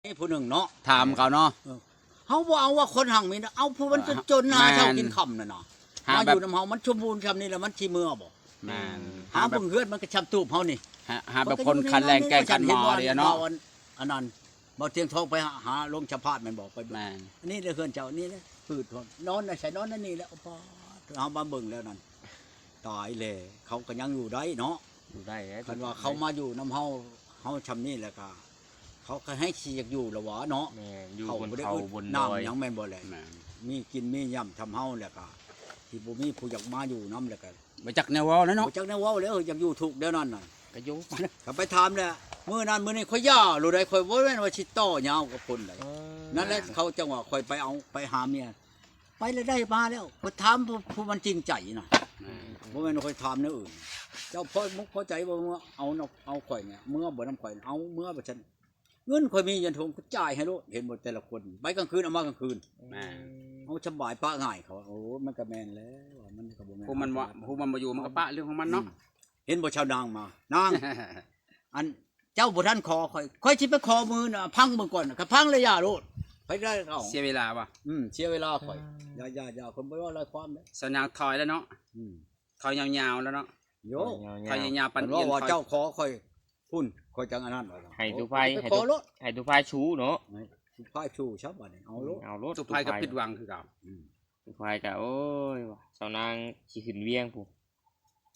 ນີ້ຜູ້ໜຶ່ງເນາະ ຖາມເຂົາເນາະ ເອີ ເຮົາບໍ່ເອົາວ່າຄົນຮັ່ງມີນະ ເອົາຜູ້ມັນຈົນໆນະ ເອີ ຫາເຊົ້າກິນຄ່ຳນັ້ນນະ ຫາ ມາ ແບບ ຢູ່ນຳເຮົາ ມັນສົມບູນຊ່ຳນີ້ແລ້ວ ມັນຊິເມືອບໍ່? ແມ່ນ ຫາເບິ່ງເຮືອນມັນກໍຊ່ຳຕູບເຮົານີ້ ຫາ ຫາແບບຄົນຂັນແລງແກ່ງຂັນໝໍເດເນາະ ອັນ ອັນນັ້ນ ບໍ່ຕຽງທອງໄປຫາ ຫາລົງສຳພາດແມ່ນບໍ່? ໄປເບິ່ງ ແມ່ນ ອັນນີ້ແຫຼະເຮືອນເຈົ້າ ນີ້ແຫຼະ ພືດນອນໃນໃສນອນໃນນີ້ແຫຼະ ໂອ້ ປາດ ເຮົາມາເບິ່ງແລ້ວນັ້ນ ຕາຍແລ້ວ ເຂົາກໍຍັງຢູ່ໄດ້ເນາະ ຢູ່ໄດ້ແຫຼະ ຄັນວ່າເຂົາມາຢູ່ນຳເຮົາ ເຮົາຊ່ຳນີ້ແລ້ວກໍ ເຂົາກໍໃຫ້ຊິຢາກຢູ່ລະຫວາເນາະ ແມ່ນ ຢູ່ບົນເຂົາບົນດອຍ ນ້ຳຫຍັງແມ່ນບໍ່ແຫຼະ ແມ່ນ ມີກິນມີຫຍ້ຳຊ່ຳເຮົາແລ້ວກໍ ທີ່ບໍ່ມີຜູ້ຢາກມາຢູ່ນຳແລ້ວກໍ ບໍ່ຈັກແນວເວົ້າແລ້ວເນາະ ບໍ່ຈັກແນວເວົ້າແລ້ວ ຢາກຢູ່ທຸກແນວນັ້ນນະ ກໍຢູ່ ກໍໄປຖາມແລ້ວ ມື້ນັ້ນມື້ນີ້ຂ້ອຍຢ່າໂລດໃດ ຂ້ອຍບໍ່ແມ່ນວ່າຊິຕໍ່ຍາວກັບຄົນໃດ ເອີ ນັ້ນແຫຼະ ເຂົາຈັ່ງວ່າຂ້ອຍໄປເອົາ ໄປຫາເມຍ ໄປແລ້ວໄດ້ມາແລ້ວ ຂ້ອຍຖາມຜູ້ ຜູ້ມັນຈິງໃຈນະ ແມ່ນ ບໍ່ແມ່ນຂ້ອຍຖາມແນວອື່ນ ເຈົ້າພໍມຸກພໍໃຈບໍ່ ເອົາ ເອົາຂ້ອຍນີ້ ເມືອບໍ່ນຳຂ້ອຍ ເອົາເມືອວ່າຊັ້ນ ເງິນຂ້ອຍມີຢູ່ຖົງ ກໍຈ່າຍໃຫ້ໂລດ ເຫັນບໍ່ ແຕ່ລະຄົນ ໄປກາງຄືນເອົາມາກາງຄືນ ແມ່ນ ເຮົາສະບາຍປະງ່າຍ ເຂົາວ່າ ໂອ້ ມັນກໍແມ່ນແລ້ວ ມັນກໍບໍ່ແມ່ນ ຜູ້ມັນບໍ່ ຜູ້ມັນບໍ່ຢູ່ ມັນກໍປະເລື່ອງຂອງມັນເນາະ ອືມ ເຫັນບໍ່ຊາວນາງມາ ນາງ ອັນ ເຈົ້າບໍ່ທັນຂໍຂ້ອຍ ຂ້ອຍຊິໄປຂໍມື້ນະ ຟັງເບິ່ງກ່ອນ ຄັນຟັງແລ້ວຢ່າໂລດ ໃຜໄດ້ເອົາ ເສຍເວລາບໍ່? ອືມ ເສຍເວລາຂ້ອຍ ອືມ ຢ່າ ຢ່າ ຢ່າ ຂ້ອຍບໍ່ເວົ້າຫຼາຍຄວາມເດ້ ຊາວນາງຖອຍແລ້ວເນາະ ອືມ ຖອຍຍາວໆແລ້ວເນາະ ໂຢ ຖອຍຍາວໆ ປານ ເພິ່ນວ່າ ເອີນ ເຈົ້າຂໍຂ້ອຍ ພຸ້ນ ຂ້ອຍຈັ່ງອັນນັ້ນວ່າ ໃຫ້ຕູ້ພາຍ ໃຫ້ຕູ້ ໃຫ້ຕູ້ພາຍຊູເນາະ ໃຫ້ຕູ້ພາຍຊູຊະບາດນີ້ ເອົາໂລດ ເອົາໂລດ ຕູ້ພາຍກໍຜິດຫວັງຄືເກົ່າ ອືມ ຕູ້ພາຍກໍ ໂອ້ຍ ວ່າຊາວນາງຊິຂຶ້ນວຽງພຸ້ນ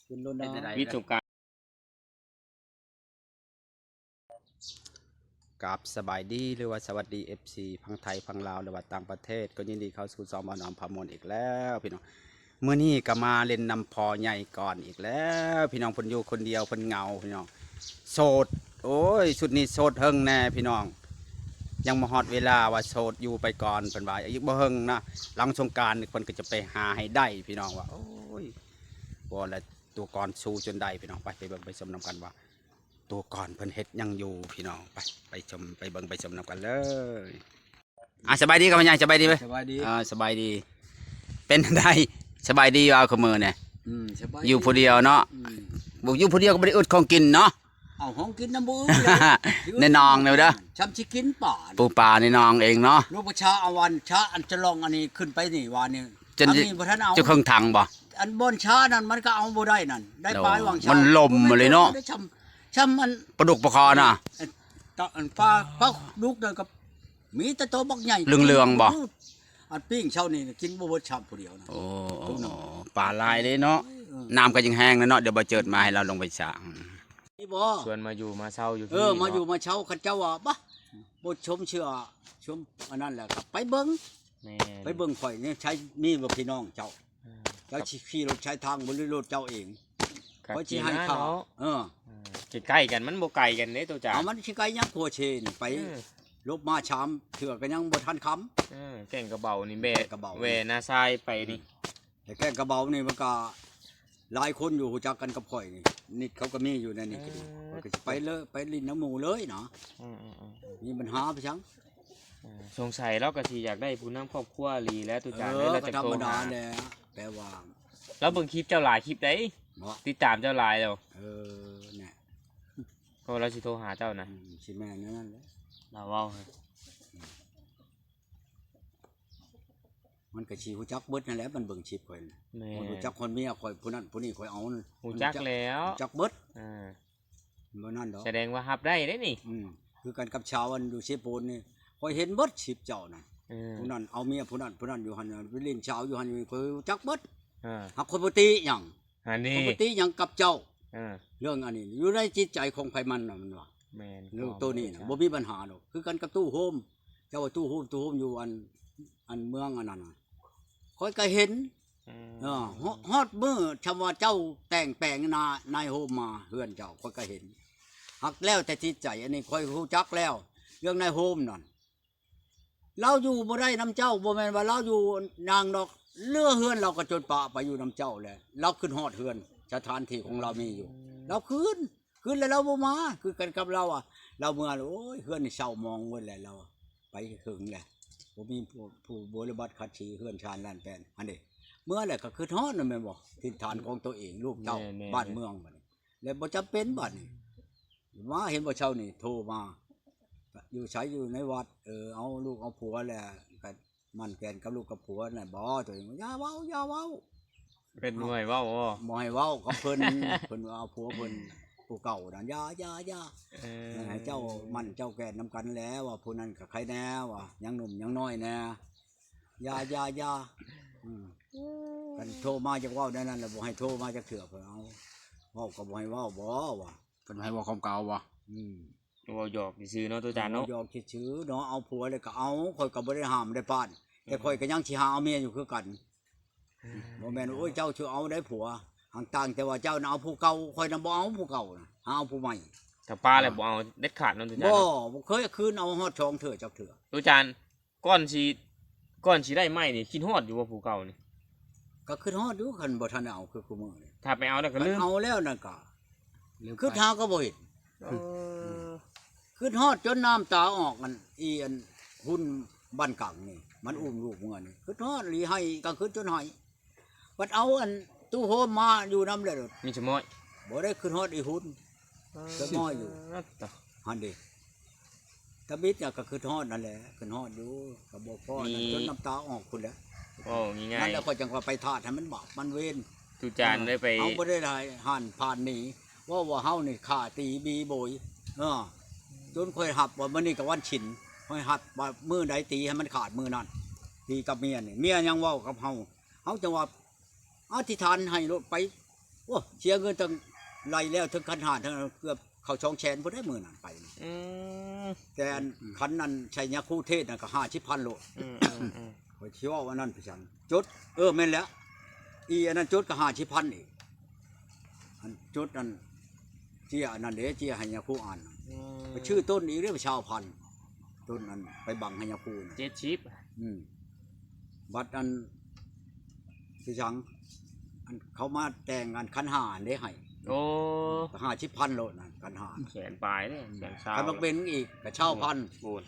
ຂຶ້ນໂລດ ເຮັດຈັ່ງໃດ ວິດສົງການ ກາບສະບາຍດີ ຫຼືວ່າສະຫວັດດີ ເອັຟຊີ ຝັ່ງໄທ ຝັ່ງລາວ ຫຼືວ່າຕ່າງປະເທດ ກໍຍິນດີເຂົ້າສູ່ຊ່ອງບ່າວນ້ອງພາມ່ວນອີກແລ້ວພີ່ນ້ອງ. ມື້ນີ້ກໍມາຫຼິ້ນນຳພໍ່ໃຫຍ່ກ່ອນອີກແລ້ວພີ່ນ້ອງ. ເພິ່ນຢູ່ຄົນດຽວ ເພິ່ນເຫງົາພີ່ນ້ອງ ໂສດ. ໂອ້ຍ ຊຸດນີ້ໂສດເຫິງແນ່ພີ່ນ້ອງ ຍັງບໍ່ຮອດເວລາວ່າໂສດ ຢູ່ໄປກ່ອນ ເພິ່ນວ່າອີກບໍ່ເຫິງນະ ຫຼັງສົງການເພິ່ນກໍຈະໄປຫາໃຫ້ໄດ້ພີ່ນ້ອງວ່າ. ໂອ້ຍ ບໍ່ລະ ຕົວກ່ອນສູ້ຈົນໄດ້ພີ່ນ້ອງ. ໄປ ໄປເບິ່ງໄປຊົມນຳກັນວ່າ ຕົວກ່ອນເພິ່ນເຮັດຫຍັງຢູ່ພີ່ນ້ອງ. ໄປ ໄປຊົມ ໄປເບິ່ງໄປຊົມນຳກັນເລີຍ. ອ່າ ສະບາຍດີຄັບພໍ່ໃຫຍ່ ສະບາຍດີເວີຍ. ສະບາຍດີ ອ່າ ສະບາຍດີ. ເປັນໃດ ສະບາຍດີບໍ່ ຄຸມື້ນີ້? ອືມ ສະບາຍ ຢູ່ຜູ້ດຽວເນາະ. ອືມ ບໍ່ຢູ່ຜູ້ດຽວກໍບໍ່ໄດ້ອຶດຂອງກິນເນາະ. ເອົາຂອງກິນນຳຜູ້ອື່ນ ໃນໜອງນີ້ເດີ ຊ່ຳຊິກິນປາ ປູປາໃນໜອງເອງເນາະ. ລູກປະຊາເອົາອັນຊາ ອັນຈະລອງອັນນີ້ຂຶ້ນໄປນີ້ວານີ້ ຈົນ ອັນນີ້ບໍ່ທັນເອົາ ຈະເຄິ່ງຖັງບໍ່? ອັນບ່ອນຊານັ້ນມັນກໍເອົາບໍ່ໄດ້ນັ້ນ ໄດ້ປາຍຫວ່າງຊາ ມັນລົມມາເລີຍເນາະ. ຊ່ຳ ຊ່ຳອັນປາດຸກປາຄໍ່ນະ ອັນປາ ປາດຸກນັ້ນກໍມີແຕ່ໂຕບັກໃຫຍ່ ເຫຼືອງໆບໍ່? ອັນປີ້ງເຊົ້ານີ້ກິນບໍ່ເບິດຊາມຜູ້ດຽວນະ. ໂອ້ ໂອ້ ປາຫຼາຍເດ້ເນາະ. ເອີ ນ້ຳກໍຍັງແຫ້ງແລ້ວເນາະ. ດຽວບໍ່ເຈີດມາໃຫ້ລາວລົງໄປສາ. ນີ້ບໍ່ ຊວນມາຢູ່ມາເຊົ່າຢູ່ ເອີ ທີ່ ມາຢູ່ ເນາະ ມາເຊົ່າ ເຂົາເຈົ້າວ່າ ບະ ບໍ່ຊົມເຊື່ອ ຊົມອັນນັ້ນແຫຼະ ກໍໄປເບິ່ງ. ແມ່ນ ໄປເບິ່ງຂ້ອຍນີ້ ໃຊ້ມີບໍ່ພີ່ນ້ອງເຈົ້າ? ເອີ ເຈົ້າຊິຂີ່ລົດໃຊ້ທາງບໍ່ ຫຼືລົດເຈົ້າເອງ? ຂ້ອຍຊິໃຫ້ຄ່າ ເອີ ເອີ ໃກ້ໆກັນ ມັນບໍ່ໄກກັນເດ້ໂຕຈານ. ເອົາ ມັນຊິໄກຫຍັງ ຂົວເຊນີ້ໄປ ເອີ ລົບມາສາມເທື່ອກໍຍັງບໍ່ທັນຄ່ຳ. ເອີ ແກ່ງກະເບົານີ້ແບກ ແບກກະເບົາ ແວ່ນາຊາຍໄປນີ້ ອືມ ແຕ່ແກ່ງກະເບົານີ້ມັນກໍຫຼາຍຄົນຢູ່ ຮູ້ຈັກກັນກັບຂ້ອຍນີ້ ນິດເຂົາກໍມີຢູ່ໃນນີ້ກໍດີ. ເອີ ຂ້ອຍກໍຊິໄປເລີຍ ໄປຫຼິ້ນນຳໝູ່ເລີຍນະ. ອືມໆໆ ມີບັນຫາໄປຫຍັງ? ເອີ ສົງໄສລາວກໍຊິຢາກໄດ້ຜູ້ນຳຄອບຄົວອີ່ຫຼີແຫຼະ ຕຸຈານ. ເອີ ແລ້ວ ກໍທຳມະດາແຫຼະ ແຕ່ວ່າລາວເບິ່ງຄລິບເຈົ້າຫຼາຍຄລິບໃດ໋ ຕິດຕາມເຈົ້າຫຼາຍແລ້ວ. ເອີ ແນ່ ກໍລາວຊິໂທຫາເຈົ້ານະ. ອືມ ຊິແມ່ນແນວນັ້ນແຫຼະ ລາວເວົ້າ. ມັນກໍຊິຮູ້ຈັກເບິດນັ້ນແຫຼະ ມັນເບິ່ງຄລິບຂ້ອຍນະ. ແມ່ນ ມັນຮູ້ຈັກຄົນເມຍຂ້ອຍ ຜູ້ນັ້ນຜູ້ນີ້ ຂ້ອຍເອົາ ຮູ້ຈັກແລ້ວ ຮູ້ຈັກເບິດ. ເອີ ບໍ່ນັ້ນດອກ ສະແດງວ່າຮັບໄດ້ເດ້ນີ້. ອືມ ຄືກັນກັບຊາວອັນຢູ່ເຊໂປນນີ້ ຂ້ອຍເຫັນເບິດຄລິບເຈົ້ານັ້ນ. ເອີ ຜູ້ນັ້ນເອົາເມຍຜູ້ນັ້ນ ຜູ້ນັ້ນຢູ່ຫັ້ນ ໄປຫຼິ້ນສາວຢູ່ຫັ້ນຢູ່ນີ້ ຂ້ອຍຮູ້ຈັກເບິດ. ເອີ ຫາກຂ້ອຍບໍ່ຕິຫຍັງ ອັນນີ້ ຂ້ອຍບໍ່ຕິຫຍັງກັບເຈົ້າ. ເອີ ເລື່ອງອັນນີ້ຢູ່ໃນຈິດໃຈຂອງໃຜມັນນະ ມັນວ່າ. ແມ່ນ ເລື່ອງໂຕນີ້ນະ ບໍ່ມີບັນຫາດອກ. ຄືກັນກັບຕູ້ໂຮມ ເຈົ້າວ່າຕູ້ໂຮມ ຕູ້ໂຮມຢູ່ອັນ ອັນເມືອງອັນນັ້ນນະ ຂ້ອຍກໍເຫັນ. ອືມ ເອີ ຮ- ຮອດມື້ຊ່ຳວ່າເຈົ້າແຕ່ງແປງນາ- ນາຍໂຮມມາເຮືອນເຈົ້າ ຂ້ອຍກໍເຫັນ. ຫາກແລ້ວແຕ່ຈິດໃຈ ອັນນີ້ຂ້ອຍຮູ້ຈັກແລ້ວ ເລື່ອງນາຍໂຮມນັ້ນ ລາວຢູ່ບໍ່ໄດ້ນຳເຈົ້າ ບໍ່ແມ່ນວ່າລາວຢູ່ນາງດອກ ເຫຼືອເຮືອນລາວກໍຈົນປະໄປຢູ່ນຳເຈົ້າແຫຼະ. ລາວຄຶດຮອດເຮືອນ ສະຖານທີ່ຂອງລາວມີຢູ່ ອືມ ລາວຄືນ ຄືນແລ້ວລາວບໍ່ມາ. ຄືກັນກັບລາວອະ ລາວເມືອ ໂອ້ຍ ເຮືອນນີ້ເສົ້າໝອງເບິດແລ້ວ ລາວໄປເຖິງແລ້ວ ບໍ່ມີຜູ້ ຜູ້ບໍລິບັດຂັດສີເຮືອນຊານລ້ານແປນ ຫັ້ນເດ. ເມືອແລ້ວກໍຄຶດຮອດນະ ແມ່ນບໍ່? ຖິ່ນຖານຂອງຕົວເອງ ລູກເຕົ້າ ແມ່ນໆໆ ບ້ານເມືອງ ບາດນີ້ ແລ້ວບໍ່ຈຳເປັນບາດນີ້. ມາເຫັນບໍ່ ເຊົ້ານີ້ໂທມາ ຢູ່ໃສ ຢູ່ໃນວັດ ເອີ ເອົາລູກເອົາຜົວແລ້ວ ກໍໝັ້ນແກ່ນກັບລູກກັບຜົວນັ້ນບໍ? ຕົວເອງ ຢ່າເວົ້າ ຢ່າເວົ້າ ເປັນໜ່ວຍເວົ້າບໍ່? ບໍ່ໃຫ້ເວົ້າກັບເພິ່ນ ເພິ່ນວ່າເອົາຜົວເພິ່ນຜູ້ເກົ່ານັ້ນ ຢ່າ ຢ່າ ຢ່າ ເອີ ໃຫ້ເຈົ້າໝັ້ນເຈົ້າແກ່ນນຳກັນແຫຼະ ວ່າຜູ້ນັ້ນກໍໃຄແດ່ ວ່າຍັງໜຸ່ມຍັງນ້ອຍແດ່ ຢ່າ ຢ່າ ຢ່າ ອືມ ຄັນໂທມາຢາກເວົ້າແນວນັ້ນລະ ບໍ່ໃຫ້ໂທມາຈັກເທື່ອ ເພິ່ນເອົາ ເວົ້າກໍບໍ່ໃຫ້ເວົ້າບໍ ວ່າ ເພິ່ນໃຫ້ເວົ້າຄວາມເກົ່າບໍ? ອືມ ເວົ້າຫຍອກຊື່ໆເນາະ ໂຕຈານເນາະ ເວົ້າຫຍອກຊື່ໆເນາະ ເອົາຜົວແລ້ວກໍເອົາ ຂ້ອຍກໍບໍ່ໄດ້ຫ້າມໄດ້ປ້ານ ແຕ່ຂ້ອຍກໍຍັງຊິຫາເອົາເມຍຢູ່ຄືກັນ ບໍ່ແມ່ນ ໂອ້ຍ ເຈົ້າຊິເອົາໄດ້ຜົວ ຫາງຕ່າງແຕ່ວ່າເຈົ້ານະເອົາຜູ້ເກົ່າ ຂ້ອຍນະບໍ່ເອົາຜູ້ເກົ່ານະ ຫາເອົາຜູ້ໃໝ່ ຖ້າປ້າແລ້ວ ອ່າ ບໍ່ເອົາເດັດຂາດເນາະ ໂຕຈານ ບໍ່ ເນາະ ບໍ່ເຄີຍຄືນເອົາຮອດສອງເທື່ອຈັກເທື່ອ ໂຕຈານ ກ່ອນຊິ ກ່ອນຊິໄດ້ໃໝ່ນີ້ ຄິດຮອດຢູ່ບໍ່ຜູ້ເກົ່ານີ້? ກໍຄິດຮອດຢູ່ ຄັນບໍ່ທັນໄດ້ເອົາຄືຄູ່ມື້ນີ້ ຖ້າໄປເອົາແລ້ວກໍລືມ ເອົາແລ້ວນັ້ນກໍ ລືມໄປ ຄິດຫາກໍບໍ່ເຫັນ ເອີ ຄິດຮອດຈົນນ້ຳຕາອອກ ອັນ ອີ ອັນ ຫຸ່ນບ້ານກັງນີ້ ມັນອຸ້ມລູກເມືອນີ້ ຄິດຮອດອີ່ຫຼີ ໄຫ້ກາງຄືນຈົນໄຫ້ ບັດເອົາ ອັນ ຕູ້ໂຮມມາຢູ່ນຳແລ້ວ ມີສະໝ້ອຍ ບໍ່ໄດ້ຄິດຮອດອີ່ຫຸ່ນ ສະໝ້ອຍຢູ່ ຕະ ຫັ້ນເດ ທຳອິດກໍຄິດຮອດນັ້ນແຫຼະ ຄິດຮອດຢູ່ ກໍບໍ່ພໍນັ້ນ ມີ ຈົນນ້ຳຕາອອກພຸ້ນແຫຼະ ເວົ້າງ່າຍໆ ນັ້ນແຫຼະ ຂ້ອຍຈັ່ງວ່າໄປທາດໃຫ້ມັນບາບມັນເວນ ທຸກຈານ ເອີ ໄດ້ໄປ ເຮົາບໍ່ໄດ້ຮ້າຍຮ້ານຜ່ານໜີ ເວົ້າວ່າເຮົານີ້ຂ້າຕີບີໂບຍ ເອີ ຈົນຂ້ອຍຮັບວ່າມື້ນີ້ກໍວັນສິນ ຂ້ອຍຮັບວ່າມື້ໃດຕີໃຫ້ມັນຂາດມື້ນັ້ນ ຕີກັບເມຍນີ້ ເມຍຍັງເວົ້າກັບເຮົາ ເຮົາຈັ່ງວ່າ ອະທິຖານໃຫ້ໂລດໄປ ໂອ້ ເສຍເງິນຕັ້ງໄລ່ແລ້ວ ເຖິງຄັນຫ້າ ເຖິງເກືອບເຂົ້າສອງແສນພຸ້ນໄດ໋ ມື້ນັ້ນໄປນະ ອືມ ແຕ່ອັນ ອືມ ຄັນນັ້ນໃຊ້ຍາຄູເທດນະ ກໍຫ້າສິບພັນໂລດ ອືມໆໆ ຂ້ອຍຊິເວົ້າອັນນັ້ນໄປຊັ້ນ ຈົດ ເອີ ແມ່ນແລ້ວ ອີອັນນັ້ນຈົດກໍຫ້າສິບພັນອີກ ອັນຈົດອັນ ເຈ້ຍອັນນັ້ນເດ້ ເຈ້ຍໃຫ້ຍາຄູອ່ານ ອືມ ໄປຊື້ຕົ້ນອີກເດ້ ຊາວພັນ ຕົ້ນນັ້ນໄປບັງໃຫ້ຍາຄູນະ ເຈັດສິບ ອືມ ບັດອັນ ຄືຫຍັງ ອັນເຂົາມາແຕ່ງອັນຂັນຫ້າຫັ້ນເດ້ໃຫ້ ໂອ້ ກໍຫ້າສິບພັນໂລດນັ້ນ ຂັນຫ້າ ແສນປາຍເດ້ ອືມ ແສນຊາວ ຄັນມັກເປັນອີກກໍຊາວພັນ ໂອ້ຍ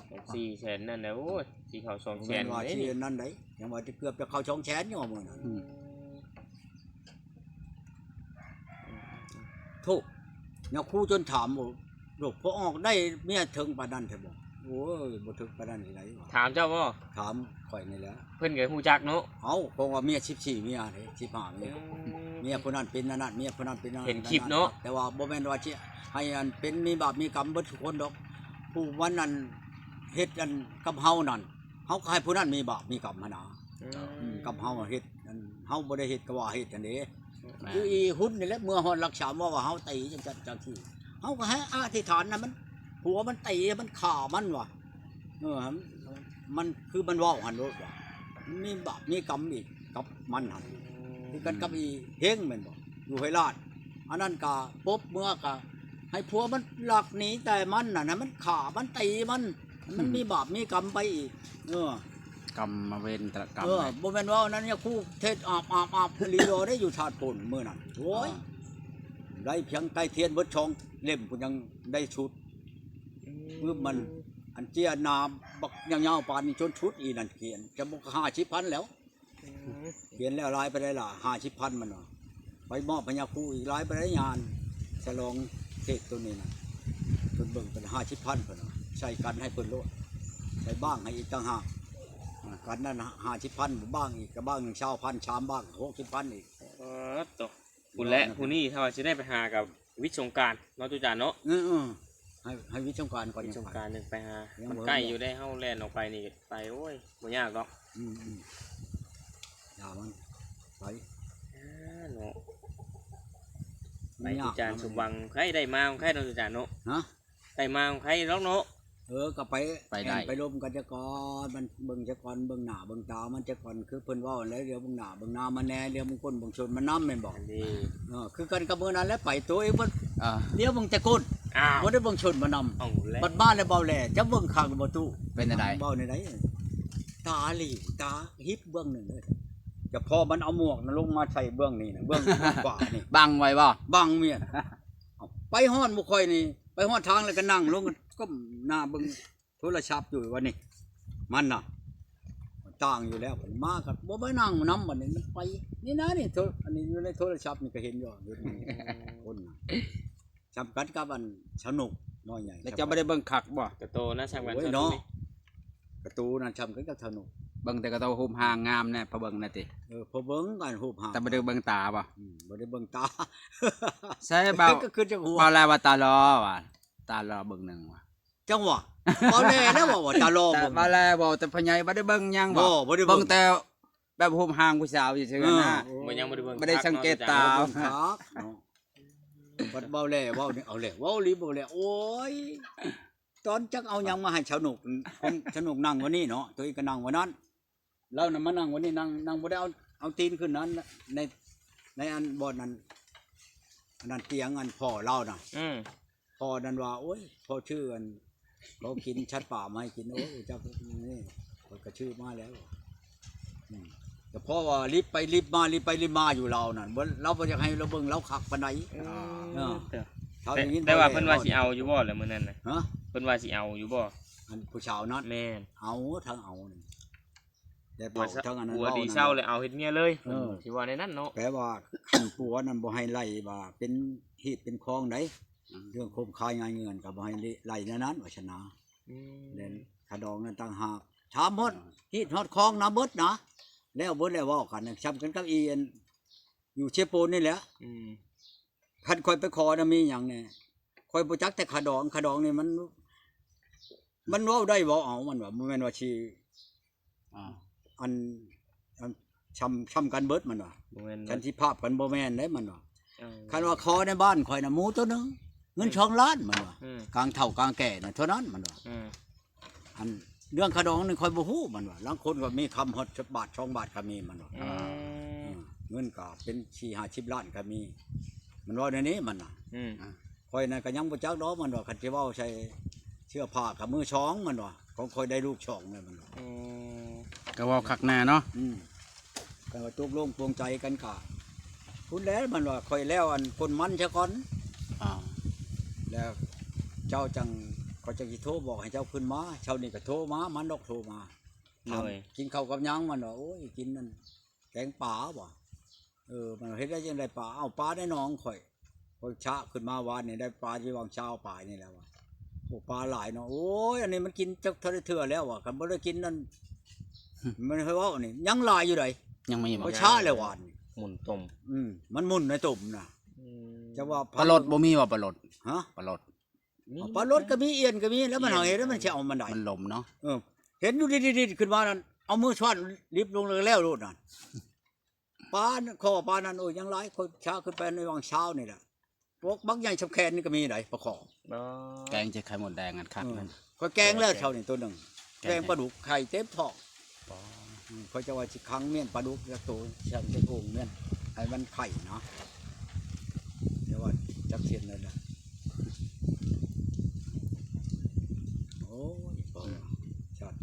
ແສນສີ່ ແສນນັ້ນແຫຼະ ໂອ້ຍ ຊິເຂົ້າສອງແສນ ບໍ່ແມ່ນວ່າຊິອັນນັ້ນໃດ ຍັງວ່າຈະເກືອບຈະເຂົ້າສອງແສນຢູ່ມື້ນັ້ນ ອືມ ໂທ້ ຍາຄູຈົນຖາມ ໂອ້ ລູກ ພໍອອກໄດ້ເມຍເຖິງປານນັ້ນແທ້ບໍ່? ໂອ້ຍ ບໍ່ເຖິງປານນັ້ນທີ່ໃດວະ ຖາມເຈົ້າບໍ່? ຖາມຂ້ອຍນີ້ແຫຼະ ເພິ່ນກໍຮູ້ຈັກເນາະ ເອົ້າ ເພາະວ່າເມຍສິບສີ່ເມຍເດ້ ສິບຫ້າເມຍ ອືມ ເມຍຜູ້ນັ້ນເປັນອັນນັ້ນ ເມຍຜູ້ນັ້ນເປັນອັນນັ້ນ ເຫັນຄລິບເນາະ ແຕ່ວ່າບໍ່ແມ່ນວ່າຊິໃຫ້ອັນເປັນມີບາບມີກຳເບິດທຸກຄົນດອກ ຜູ້ມັນອັນເຮັດອັນກັບເຮົານັ້ນ ເຮົາກໍໃຫ້ຜູ້ນັ້ນມີບາບມີກຳຫັ້ນນາ ອືມ ອືມ ກັບເຮົາເຮັດ ອັນເຮົາບໍ່ໄດ້ເຮັດກໍວ່າເຮັດຫັ້ນເດ້ ແມ່ນ ຄືອີຫຸ່ນນີ້ແຫຼະ ເມື່ອຮອດຫຼັກສາມເວົ້າວ່າເຮົາຕີຈັ່ງຊັ້ນຈັ່ງຊີ້ ເຮົາກໍໃຫ້ອະທິຖານນະ ມັນ ຜົວມັນຕີ ມັນຂ້າມັນວ່າ ເອີ ມັນ ມັນ ຄືມັນເວົ້າຫັ້ນໂລດວ່າ ມັນມີບາບມີກຳອີກກັບມັນຫັ້ນ ຄືກັນກັບອີເຮັງແມ່ນບໍ່ ຢູ່ຫ້ວຍລາດ ອັນນັ້ນກະປົບເມືອກະໃຫ້ຜົວມັນລັກໜີແຕ່ມັນນັ້ນ ໃຫ້ມັນຂ້າມັນຕີມັນ ໃຫ້ມັນ ອືມ ມີບາບມີກຳໄປອີກ ເອີ ກຳມະເວນແຕ່ລະກຳ ເອີ ບໍ່ແມ່ນວ່າອັນນັ້ນຍາຄູເທດອາບໆໆອີ່ຫຼີດອກເດ້ ຢູ່ທາດໂພນມື້ນັ້ນ ໂອ້ຍ ອ່າ ໄດ້ພຽງໄຕ້ທຽນເບິດສອງເຫຼັ້ມພຸ້ນຍັງໄດ້ຊຸດ ອືມ ປຶບມັນ ອັນເຈ້ຍໜາບັກຍາວໆປານນີ້ຈົນຊຸດອີ່ນັ້ນຂຽນ ຈະບໍ່ຫ້າສິບພັນແລ້ວ ອືມ ຂຽນແລ້ວຫຼາຍປານໃດລະ ຫ້າສິບພັນມັນວ່າ ໄປມອບໃຫ້ຍາຄູອີກຫຼາຍປານໃດ ຍານສະຫຼອງເທດໂຕນີ້ນະ ເພິ່ນເບິ່ງເປັນຫ້າສິບພັນເພິ່ນວ່າ ໃສ່ກັນໃຫ້ເພິ່ນໂລດ ໃສ່ບ້າງໃຫ້ອີກຕ່າງຫາກ ອ່າ ກັນນັ້ນຫ້າສິບພັນ ບ້າງອີກກໍບ້າງໜຶ່ງຊາວພັນ ສາມບ້າງຫົກສິບພັນອີກ ເອີ ໂຕ ພຸ້ນແຫຼະ ຜູ້ນີ້ຖ້າວ່າຊິໄດ້ໄປຫາກັບວິດສົງການເນາະ ຕຸຈານເນາະ ເອີ ເອີ ໃຫ້ ໃຫ້ວິດສົງການກ່ອນ ວິດສົງການຈັ່ງໄປຫາ ມັນໃກ້ຢູ່ເດ້ ເຮົາແລ່ນອອກໄປນີ້ໄປ ໂອ້ຍ ບໍ່ຍາກດອກ ອືມໆ ຢ່າມັນ ໄປ ອ່າ ເນາະ ໄປ ຕຸຈານ ສົມຫວັງໃຄໄດ້ມາຂອງໃຄເນາະ ຕຸຈານເນາະ ຮະ ໄດ້ມາຂອງໃຄດອກເນາະ ເອີ ກໍໄປ ໄປໄດ້ ແອ່ນໄປລົມກັນຊະກ່ອນ ມັນເບິ່ງຊະກ່ອນ ເບິ່ງໜ້າເບິ່ງຕາມັນຊະກ່ອນ ຄືເພິ່ນເວົ້າຫັ້ນແຫຼະ ດຽວເບິ່ງໜ້າເບິ່ງນາມັນແດ່ ດຽວເບິ່ງກົ້ນເບິ່ງສົ້ນມັນນຳ ແມ່ນບໍ່? ອັນນີ້ ເອີ ຄືກັນກັບມື້ນັ້ນແຫຼະ ໄປໂຕເອງເບິດ ອ່າ ດຽວເບິ່ງແຕ່ກົ້ນ ອ້າວ ບໍ່ໄດ້ເບິ່ງສົ້ນມັນນຳ ເອົາແລ້ວ ບັດມາແລ້ວເວົ້າແຫຼະ ຈະເບິ່ງຂ້າງບໍ່ຕູ້ ເປັນຈັ່ງໃດ? ເວົ້າແນວໃດ? ຕາຫຼິ່ວ ຕາຫິບເບື້ອງໜຶ່ງເລີຍ ຈະພໍມັນເອົາໝວກນະລົງມາໃສ່ເບື້ອງນີ້ນະ ເບື້ອງຂວານີ້ ບັງໄວ້ບໍ່? ບັງເມຍ ເອົາ ໄປຮອດໝູ່ຂ້ອຍນີ້ ໄປຮອດທາງແລ້ວກໍນັ່ງລົງ ກົ້ມໜ້າເບິ່ງໂທລະສັບຢູ່ວ່ານີ້ ມັນນະ ຕ່າງຢູ່ແລ້ວ ມາກໍບໍ່ໄປນັ່ງນຳ ບັດນີ້ມັນໄປ ນີ້ນະ ນີ້ໂທ ອັນນີ້ຢູ່ໃນໂທລະສັບນີ້ກໍເຫັນຢູ່ ຢູ່ ອືມ ຄົນນະ ສ່ຳກັນກັບອັນສະໜຸກ ນ້ອຍໃຫຍ່ ແລ້ວເຈົ້າບໍ່ໄດ້ເບິ່ງຄັກບໍ່? ກະໂຕນະ ຊ່ຳກັນ ໂອ້ຍ ເທົ່າ ເນາະ ນີ້ ກະໂຕນັ້ນຊ່ຳກັນກັບເທົ່າໜຸ່ມ ເບິ່ງແຕ່ກະໂຕຮູບຮ່າງງາມແດ່ ພໍເບິ່ງນະຕິ. ເອີ ພໍເບິ່ງອັນຮູບຮ່າງ ແຕ່ບໍ່ໄດ້ເບິ່ງຕາບໍ່? ອືມ ບໍ່ໄດ້ເບິ່ງຕາ ໃຊ່ ເວົ້າ ກໍຄືຈັກຫົວ ເວົ້າແລ້ວວ່າຕາຫຼໍ່ວ່າ ຕາຫຼໍ່ເບິ່ງໜຶ່ງວ່າ ຈັງຫວະ ເວົ້າແລ້ວວ່າ ວ່າຕາຫຼໍ່ ແຕ່ ເບິ່ງ ເວົ້າແລ້ວ ເວົ້າແຕ່ພໍ່ໃຫຍ່ບໍ່ໄດ້ເບິ່ງຫຍັງບໍ່? ບໍ່ ບໍ່ໄດ້ເບິ່ງ ເບິ່ງແຕ່ແບບຮູບຮ່າງຜູ້ສາວຊື່ໆ ເອີ ນະ ບໍ່ ຍັງບໍ່ໄດ້ເບິ່ງ ບໍ່ໄດ້ສັງເກດຕາ ເບິ່ງຄັກເນາະ. ບັດເວົ້າແລ້ວ ເວົ້ານີ້ ເອົາແລ້ວ ເວົ້າອີຫຼີບໍ່ແລ້ວ ໂອ້ຍ ຕອນຈັກເອົາຫຍັງມາໃຫ້ຊາວໜຸກ ຂອງຊາວໜຸກນັ່ງວັນນີ້ເນາະ ໂຕເອງກໍນັ່ງວັນນັ້ນ ລາວນະມານັ່ງວັນນີ້ ນັ່ງ ນັ່ງບໍ່ໄດ້ເອົາ ເອົາຕີນຂຶ້ນນັ້ນ ໃນ ໃນອັນບ່ອນນັ້ນ ອັນນັ້ນຕຽງອັນພໍ່ລາວນະ ອືມ ພໍ່ນັ້ນວ່າ ໂອ້ຍ ພໍ່ຊື່ອັນ ເຂົາກິນສັດປ່າມາໃຫ້ກິນ ໂອ້ຍ ເຈົ້ານີ້ ຂ້ອຍກໍຊື້ມາແລ້ວ ອືມ ແຕ່ເພາະວ່າລິບໄປລິບມາ ລິບໄປລິບມາຢູ່ລາວນັ້ນ ບໍ່ ລາວບໍ່ຢາກໃຫ້ລາວເບິ່ງລາວຄັກປານໃດ ເອີ ເອີ ເອີ ເຈົ້າໄດ້ຍິນ ແຕ່ວ່າເພິ່ນວ່າຊິເອົາຢູ່ບໍ່ລະມື້ນັ້ນນະ? ຮະ? ເພິ່ນວ່າຊິເອົາຢູ່ບໍ່? ອັນຜູ້ສາວນັ້ນ? ແມ່ນ ເອົາ ທັງເອົານີ້ ແຕ່ເວົ້າທັງອັນນັ້ນ ຜົວດີເຊົາແລ້ວເອົາເຮັດເມຍເລີຍ ເອີ ຊິວ່າແນວນັ້ນເນາະ ແປວ່າຄັນຜົວນັ້ນບໍ່ໃຫ້ໄລ່ວ່າເປັນຮີດເປັນຄອງໃດ ອືມ ເລື່ອງໂຄມຄາຍງາຍເງືອນກໍບໍ່ໃຫ້ໄລ່ແນວນັ້ນ ວ່າຊັ້ນນະ ອືມ ແລະຄ່າດອງນັ້ນຕ່າງຫາກ ຖາມໝົດ ຮີດຮອດຄອງນຳເບິດນະ ແລ້ວເບິດແລ້ວເວົ້າກັນ ຊ່ຳກັນກັບອີອັນ ຢູ່ເຊໂປນນີ້ແຫຼະ ອືມ ຄັນຂ້ອຍໄປຂໍນະມີຫຍັງແດ່ ຂ້ອຍບໍ່ຈັກແຕ່ຄ່າດອງ ຄ່າດອງນີ້ມັນ ມັນເວົ້າໄດ້ເວົ້າເອົາ ມັນວ່າ ບໍ່ແມ່ນວ່າຊິ ອ່າ ອັນ ອັນ ຊ່ຳ ຊ່ຳກັນເບິດ ມັນວ່າ ບໍ່ແມ່ນ ຄັນຊິພາບກັນບໍ່ແມ່ນເດ້ ມັນວ່າ ເອີ ຄັນວ່າຂໍໃນບ້ານຂ້ອຍນະ ໝູໂຕໜຶ່ງ ເງິນ ອືມ ສອງລ້ານ ມັນວ່າ ອືມ ກາງເຖົ້າກາງແກ່ນະ ເທົ່ານັ້ນ ມັນວ່າ ອືມ ອັນເລື່ອງຄ່າດອງນີ້ຂ້ອຍບໍ່ຮູ້ ມັນວ່າ ລາງຄົນກໍມີຄຳຮອດບາດສອງບາດກໍມີ ມັນວ່າ ອືມ ເອີ ເງິນກໍເປັນສີ່ຫ້າສິບລ້ານກໍມີ ມັນເວົ້າແນວນີ້ ມັນນະ ອືມ ອ່າ ຂ້ອຍນັ້ນກໍຍັງບໍ່ຈັກດອກ ມັນວ່າ ຄັນຊິເວົ້າໃສ່ເສື້ອຜ້າກໍມືສອງ ມັນວ່າ ຂອງຂ້ອຍໄດ້ລູກສອງແລ້ວ ມັນວ່າ ອືມ ກໍເວົ້າຄັກແນ່ເນາະ ອືມ ຄັນວ່າຕົກລົງປວງໃຈກັນກະ ພຸ້ນແຫຼະ ມັນວ່າຂ້ອຍແລ້ວອັນກົນມັນຊະກ່ອນ ອ່າ ແລ້ວເຈົ້າຈັ່ງ ຂ້ອຍຈັ່ງຊິໂທບອກໃຫ້ເຈົ້າຂຶ້ນມາ ເຊົ້ານີ້ກໍໂທມາ ມັນດອກໂທມາ ຖາມ ໂດຍ ກິນເຂົ້າກັບຫຍັງ ມັນວ່າ ໂອ້ຍ ກິນນັ້ນແກງປາວ່າ ເອີ ມັນເຮັດໄດ້ຈັ່ງໃດປາ ເອົ້າ ປາໃນໜອງຂ້ອຍ ຂ້ອຍຊະຂຶ້ນມາວານນີ້ໄດ້ປາຢູ່ຫວ່າງຊາວປາຍນີ້ແຫຼະວ່າ ໂອ້ ປາຫຼາຍເນາະ ໂອ້ຍ ອັນນີ້ມັນກິນຈັກເທົ່າໃດເທື່ອແລ້ວວ່າ ຄັນບໍ່ໄດ້ກິນນັ້ນ ມັນໃຫ້ເວົ້ານີ້ຍັງຫຼາຍຢູ່ໃດ ຍັງມີບໍ່ ຂ້ອຍຊະແລ້ວວານນີ້ ໝຸນຕົມ ອືມ ມັນໝຸນໃນຕົມນະ ອືມ ຈະວ່າປາລົດບໍ່ມີບໍ່ ປາລົດ ຮະ ປາລົດ ມີ ເອົາ ປາລົດກໍມີ ອ່ຽນກໍມີ ແລ້ວມັນຫາເຮັດ ມັນຊິເອົາມັນໃດ ມັນລົມເນາະ ເອີ ເຫັນຢູ່ດິດໆໆຂຶ້ນມານັ້ນ ເອົາມືຊ້ອນລິບລົງແລ້ວໂລດນັ້ນ ປາ ຂໍປານັ້ນ ໂອ້ຍ ຍັງຫຼາຍ ຂ້ອຍຊາຂຶ້ນໄປໃນຫວ່າງເຊົ້ານີ້ແຫຼະ ພວກບັກໃຫຍ່ຊ່ຳແຂນນີ້ກໍມີໃດ ປາຂໍ ອໍ ແກງໃສ່ໄຂ່ມົດແດງອັນຄັກ ເອີ ນັ້ນ ຂ້ອຍແກງແລ້ວເຊົ້ານີ້ໂຕໜຶ່ງ ແກງ ແກງປາດຸກໄຂ່ເຕັມທ້ອງ ປາ ອືມ ຂ້ອຍຈະວ່າຊິຂັງມ້ຽນປາດຸກຈັກໂຕ ຊ່ຳເປັນໂອ່ງມ້ຽນໃຫ້ມັນໄຂ່ເນາະ ແຕ່ວ່າຈັກເຊັ່ນນັ້ນແຫຼະ ໂອ້ຍ ອືມ ຊາດ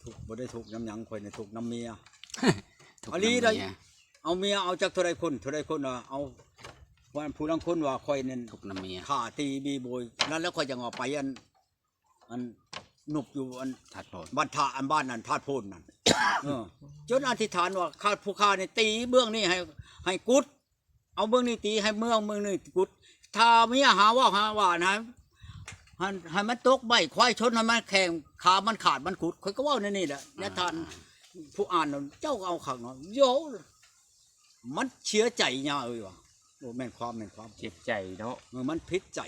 ທຸກ ບໍ່ໄດ້ທຸກນຳຫຍັງ ຂ້ອຍນີ້ທຸກນຳເມຍ ທຸກນຳເມຍ ອີ່ຫຼີໃດ໋ ເອົາເມຍ ເອົາຈັກເທົ່າໃດຄົນ ເທົ່າໃດຄົນວ່າ ເອົາ ຜູ້ລາງຄົນວ່າຂ້ອຍນັ້ນ ທຸກນຳເມຍ ຂ້າຕີບີໂບຍ ນັ້ນແຫຼະ ຂ້ອຍຈັ່ງວ່າໄປອັນ ອັນນຸບຢູ່ອັນ ທາດໂພນ ບ້ານທ່າ ອັນບ້ານນັ້ນ ທາດໂພນນັ້ນ ເອີ ຈົນອະທິຖານວ່າ ຂ້າ ຜູ້ຂ້ານີ້ຕີເບື້ອງນີ້ໃຫ້ ໃຫ້ກຸດ ເອົາເບື້ອງນີ້ຕີໃຫ້ເມືອງ ເບື້ອງນີ້ກຸດ ຖ້າເມຍຫາເວົ້າຫາວ່ານະ ໃຫ້ ໃຫ້ມັນຕົກໄມ້ ຄວາຍຊົນໃຫ້ມັນແຂງ ຂາມັນຂາດມັນກຸດ ຂ້ອຍກໍເວົ້າແນວນີ້ແຫຼະ ອ່າ ຍາທ່ານຜູ້ອ່ານນັ້ນ ເຈົ້າກໍເອົາຄັກເນາະ ໂຢ ມັນເສຍໃຈຍາເອີຍວ່າ ໂອ້ ແມ່ນຄວາມ ແມ່ນຄວາມ ເຈັບໃຈເນາະ ເອີ ມັນຜິດໃຈ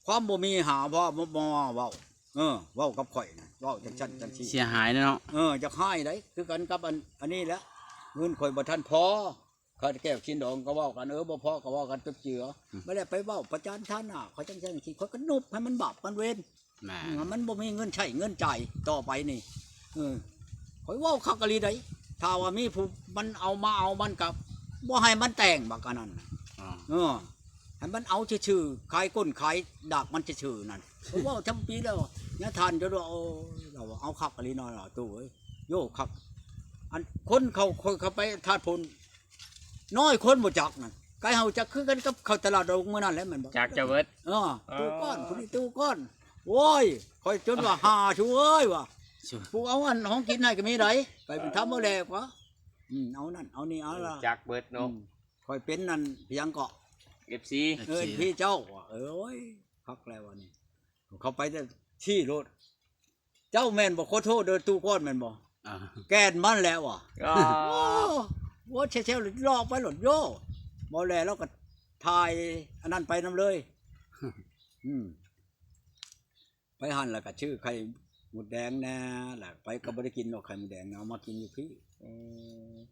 ຄວາມບໍ່ມີຫາ ເວົ້າ ບໍ່ ບໍ່ເວົ້າ ເອີ ເວົ້າກັບຂ້ອຍນະ ເວົ້າຈັ່ງຊັ້ນຈັ່ງຊີ້ ເສຍຫາຍເນາະ ເອີ ຢາກຮ້າຍໃດ໋ ຄືກັນກັບອັນ ອັນນີ້ແຫຼະ ເງິນຂ້ອຍບໍ່ທັນພໍ ຂ້າແກ້ວກິນດອງກໍເວົ້າກັນ ເອີ ບໍ່ພໍກໍເວົ້າກັນຈົບເຈືອ ອືມ ບໍ່ໄດ້ໄປເວົ້າປະຈານທ່ານໜ້າ ຂ້ອຍຈັ່ງຊັ້ນຈັ່ງຊີ້ ຂ້ອຍກໍນຸບໃຫ້ມັນບາບມັນເວນ ແມ່ນ ເອີ ມັນບໍ່ມີເງິນໃຊ້ເງິນຈ່າຍຕໍ່ໄປນີ້ ເອີ ຂ້ອຍເວົ້າຄັກອີ່ຫຼີໃດ໋ ຖ້າວ່າມີຜູ້ມັນເອົາມາເອົາ ມັນກໍບໍ່ໃຫ້ມັນແຕ່ງບັກອັນນັ້ນ ອ່າ ເອີ ໃຫ້ມັນເອົາຊື່ໆ ຂາຍກົ້ນຂາຍດາກມັນຊື່ໆນັ້ນ ຂ້ອຍເວົ້າທຳປີແລ້ວ ຍາທ່ານຈົນວ່າ ໂອ້ຍ ລາວວ່າ ເອົາຄັກອີ່ຫຼີເນາະ ຕູ້ເອີຍ ໂຢ ຄັກ ອັນຄົນເຂົາ ຄົນເຂົາໄປທາດໂພນ ນ້ອຍຄົນບໍ່ຈັກນັ້ນ ໃກ້ເຮົາຈັກຄືກັນກັບເຂົ້າຕະຫຼາດດົງມື້ນັ້ນແຫຼະ ແມ່ນບໍ່? ຈັກຈະເບິດ ເອີ ຕູ້ກ້ອນ ຜູ້ນີ້ຕູ້ກ້ອນ ໂອ້ຍ ຂ້ອຍຈົນວ່າ ຫາ ຊູເອີຍວ່າ ຜູ້ເອົາອັນຂອງກິນໃຫ້ກໍມີໃດ໋ ໄປເປັນທຳບໍ່ແລກວ່າ ອືມ ເອົານັ້ນເອົານີ້ເອົາລະ ຈັກເບິດເນາະ ອືມ ຂ້ອຍເປັນນັ້ນ ຫຍັງເກາະ ເອັຟຊີ ເອີ ເອັຟຊີ ເອັຟຊີເຈົ້າວ່າ ເອີຍ ຄັກແລ້ວອັນນີ້ ເຂົາໄປແຕ່ຊີ້ໂລດ ເຈົ້າແມ່ນບໍ່? ຂໍໂທດເດີ ຕູ້ກ້ອນແມ່ນບໍ່? ອ່າ ແກ່ນມັນແຫຼະວ່າ ອໍ ໂອ້ ໂອ້ ແຊວໆ ລອກໄປໂລດໂຢ ບໍ່ແລ ລາວກໍຖ່າຍອັນນັ້ນໄປນຳເລີຍ ອືມ ໄປຫັ້ນແລ້ວກໍຊື້ໄຂ່ມົດແດງແດ່ ແລ້ວໄປກໍບໍ່ໄດ້ກິນດອກໄຂ່ມົດແດງນະ ເອົາມາກິນຢູ່ພີ້ ອື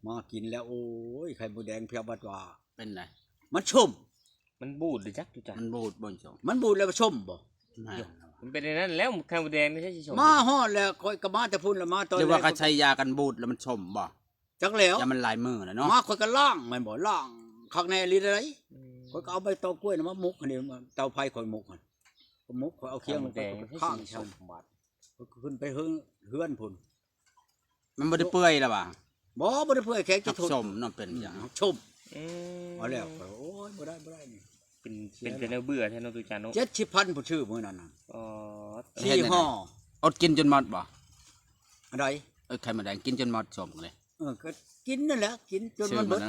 ມ ມາກິນແລ້ວ ໂອ້ຍ ໄຂ່ມົດແດງພຽບບັດວ່າ ເປັນໃດ? ມັນສົ້ມ ມັນບູດເດ້ຈັກ ຢູ່ຈັກ ມັນບູດບໍ່ສົ້ມ ມັນບູດແລ້ວມັນສົ້ມບໍ່? ແມ່ນ ມັນເປັນອັນນັ້ນແລ້ວ ໄຂ່ມົດແດງນີ້ຊິສົ້ມ ມາຮອດແລ້ວ ຂ້ອຍກໍມາແຕ່ພຸ້ນແລ້ວ ມາຕອນ ຫຼືວ່າເຂົາໃຊ້ຢາກັນບູດແລ້ວມັນສົ້ມບໍ່? ຈັກແລ້ວ ຢ່າມັນຫຼາຍມື້ແລ້ວເນາະ ມາຂ້ອຍກໍລ້າງແມ່ນບໍ່ ລ້າງຄັກແນ່ອີ່ຫຼີໃດ ອືມ ຂ້ອຍກໍເອົາໃບຕອງກ້ວຍນະມາໝົກຫັ້ນເດ ເຕົາໄຟຂ້ອຍໝົກຫັ້ນ ໝົກ ຂ້ອຍເອົາຄຽງ ໄຂ່ມົດແດງ ຂ້ອຍກໍຄ້າງຊັ້ນ ມັນຊິສົ້ມບາດ ຂ້ອຍກໍຂຶ້ນໄປເຮືອນ ເຮືອນພຸ້ນ ມັນບໍ່ໄດ້ເປື່ອຍລະຫວາ? ບໍ່ ບໍ່ໄດ້ເປື່ອຍ ແຂງຈະທົນ ມັນສົ້ມເນາະ ເປັນຫຍັງ ມັນສົ້ມ ອືມ ເອົາແລ້ວ ໂອ້ຍ ບໍ່ໄດ້ ບໍ່ໄດ້ນີ້ ເປັນ ເປັນແຕ່ແນວເບື່ອແທ້ເນາະ ຕູ້ຈານເນາະ ເຈັດສິບພັນພຸ້ນ ຊື້ມື້ນັ້ນນະ ອໍ ສີ່ຫໍ່ ອົດກິນຈົນໝົດບໍ່? ອັນໃດ? ເອີ ໄຂ່ມົດແດງກິນຈົນໝົດ ສົ້ມເລີຍ ເອີ ກໍກິນນັ້ນແຫຼະ ກິນຈົນມັນເບິດ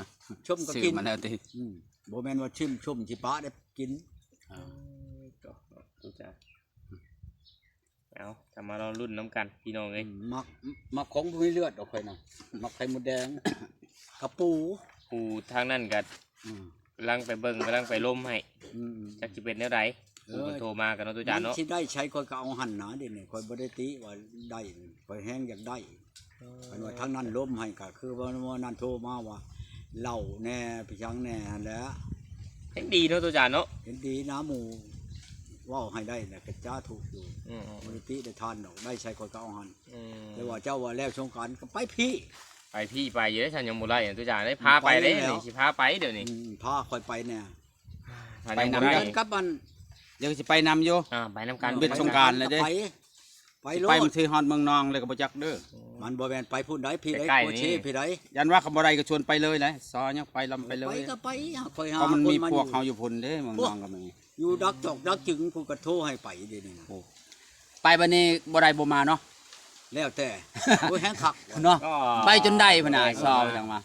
ສົ້ມກໍກິນ ຊື້ມາແລ້ວຕິ ອືມ ບໍ່ແມ່ນວ່າຊິມ ສົ້ມຊິປະໄດ້ກິນ ເອີ ຕູ້ຈານ ເອົາ ຖ້າມາລໍລຸ້ນນຳກັນພີ່ນ້ອງເອີຍ ອືມ ມັກ ມັກຂອງບໍ່ມີເລືອດດອກຂ້ອຍນະ ມັກໄຂ່ມົດແດງ ກະປູ ຜູ້ທາງນັ້ນກໍ ອືມ ກຳລັງໄປເບິ່ງ ກຳລັງໄປລົມໃຫ້ ອືມໆ ຈັກຊິເປັນແນວໃດ ເອີ ຜູ້ເພິ່ນໂທມາກັນເນາະ ຕູ້ຈານເນາະ ມັນຊິໄດ້ໃສ ຂ້ອຍກໍເອົາຫັ້ນນະ ດຽວນີ້ຂ້ອຍບໍ່ໄດ້ຕິວ່າໄດ້ ຂ້ອຍແຮງຢາກໄດ້ ເອີ ຄັນວ່າທາງນັ້ນລົມໃຫ້ກໍຄືວ່າ ວ່ານັ້ນໂທມາວ່າເຫຼົ້າແດ່ ໄປຫຍັງແດ່ຫັ້ນແຫຼະ ເຫັນດີເນາະ ຕູ້ຈານເນາະ ເຫັນດີນະ ໝູ່ເວົ້າໃຫ້ໄດ້ນະ ກະຈາທຸກຢູ່ ອືມໆ ບໍ່ໄດ້ຕິໄດ້ທານດອກ ໄດ້ໃສຂ້ອຍກໍເອົາຫັ້ນ ອືມ ແຕ່ວ່າເຈົ້າວ່າແລ້ວສົງການກໍໄປພີ້ ໄປພີ້ ໄປຢູ່ເດ້ ຊັ້ນຍັງບໍ່ໄດ້ ຕູ້ຈານເດ້ ພາໄປເດ້ ໄປແລ້ວ ນີ້ຊິພາໄປດຽວນີ້ ອືມ ພາຂ້ອຍໄປແດ່ ໄປນຳກັນກັບອັນ ຍັງຊິໄປນຳຢູ່ ອ່າ ໄປນຳກັນ ເວັນສົງການແລ້ວເດ້ ໄປ ໄປໂລດ ໄປບາງທີຮອດເມືອງນອງເລີຍກໍບໍ່ຈັກເດີ ມັນບໍ່ແມ່ນໄປພຸ້ນໃດ ພີ້ໃດ ໂຄເຊພີ້ໃດ ຢ້ານວ່າຄັນບໍ່ໄດ້ກໍຊວນໄປເລີຍແຫຼະ ຊໍຍັງໄປລຳໄປເລີຍ ໄປກໍໄປ ຫາຂ້ອຍຫາ ເພາະມັນມີພວກເຮົາຢູ່ພຸ້ນເດ້ ເມືອງນອງກໍມີ ຢູ່ດັກຈອກດັກຈຶງ ຜູ້ກໍໂທໃຫ້ໄປດຽວນີ້ນະ ໂອ້ ໄປບັດນີ້ບໍ່ໄດ້ບໍ່ມາເນາະ ແລ້ວແຕ່ ໂອ້ຍ ແຮງຄັກເນາະ ໄປຈົນໄດ້ພຸ້ນນະ ຊໍຈັ່ງວ່າ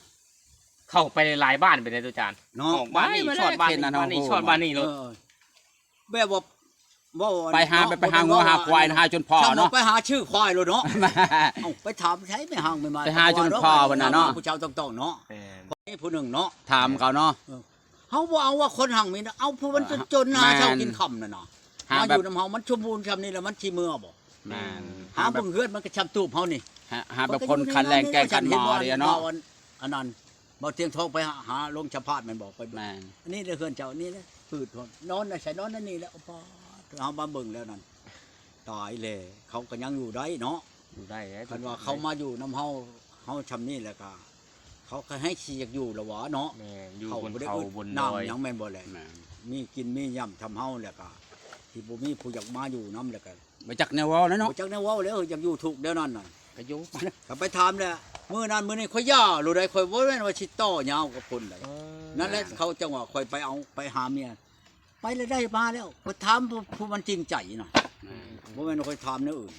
ເຂົ້າໄປຫຼາຍບ້ານເປັນໄດ ຕູ້ຈານ ເນາະ ອອກບ້ານນີ້ຊອດບ້ານນີ້ ບ້ານນີ້ຊອດບ້ານນີ້ໂລດ ເອີ ແບບວ່າ ເວົ້າ ໄປຫາ ໄປຫາງົວຫາຄວາຍ ຫາຈົນພໍ້ເນາະ ໄປຫາຊື້ຄວາຍໂລດເນາະ ເອົາ ໄປຖາມໃສ ໄປຫາແມ່ນ ໄປຫາຈົນພໍ້ພຸ້ນນະເນາະ ຜູ້ເຈົ້າຕ້ອງໆເນາະ ແມ່ນ ມີຜູ້ໜຶ່ງເນາະ ຖາມເຂົາເນາະ ເອີ ເຮົາບໍ່ເອົາວ່າຄົນຮັ່ງມີນະ ເອົາຜູ້ມັນຈົນໆ ຫາເຊົ້າກິນຄ່ຳນັ້ນນະ ມາຢູ່ນຳເຮົາ ມັນສົມບູນຊ່ຳນີ້ແລ້ວ ມັນຊິເມືອບໍ່? ແມ່ນ ຫາເບິ່ງເຮືອນມັນກໍຊ່ຳຕູບເຮົານີ້ ຫາ ຫາແບບຄົນຂັດແລງແກງຂັດໝໍເດເນາະ ອັນນັ້ນ ບໍ່ຕຽງທອງໄປຫາ ຫາລົງສຳພາດແມ່ນບໍ່? ໄປ ແມ່ນ ອັນນີ້ແຫຼະເຮືອນເຈົ້າ ນີ້ແຫຼະ ພືດນອນໃນໃສ ນອນໃນນີ້ແຫຼະ ປາດ ເຮົາມາເບິ່ງແລ້ວນັ້ນ ຕາຍແລ້ວ ເຂົາກໍຍັງຢູ່ໄດ້ເນາະ ຢູ່ໄດ້ແຫຼະ ຄັນວ່າເຂົາມາຢູ່ນຳເຮົາ ເຮົາຊ່ຳນີ້ແລ້ວກໍ ເຂົາກໍໃຫ້ຊິຢາກຢູ່ລະຫວາເນາະ ແມ່ນ ຢູ່ບົນເຂົາບົນດອຍ ນ້ຳຫຍັງແມ່ນບໍ່ແຫຼະ ແມ່ນ ມີກິນມີຫຍ້ຳຊ່ຳເຮົາແລ້ວກໍ ທີ່ບໍ່ມີຜູ້ຢາກມາຢູ່ນຳແລ້ວກໍ ບໍ່ຈັກແນວເວົ້າແລ້ວເນາະ ບໍ່ຈັກແນວເວົ້າແລ້ວ ຢາກຢູ່ທຸກແນວນັ້ນນະ ກໍຢູ່ ກໍໄປຖາມແລ້ວ ມື້ນັ້ນມື້ນີ້ຂ້ອຍຢ່າໂລດໃດ ຂ້ອຍບໍ່ແມ່ນວ່າຊິຕໍ່ຍາວກັບຄົນໃດ ເອີ ນັ້ນແຫຼະ ເຂົາຈັ່ງວ່າຂ້ອຍໄປເອົາ ໄປຫາເມຍ ໄປແລ້ວໄດ້ມາແລ້ວ ຂ້ອຍຖາມຜູ້ ຜູ້ມັນຈິງໃຈນະ ແມ່ນ ບໍ່ແມ່ນຂ້ອຍຖາມແນວອື່ນ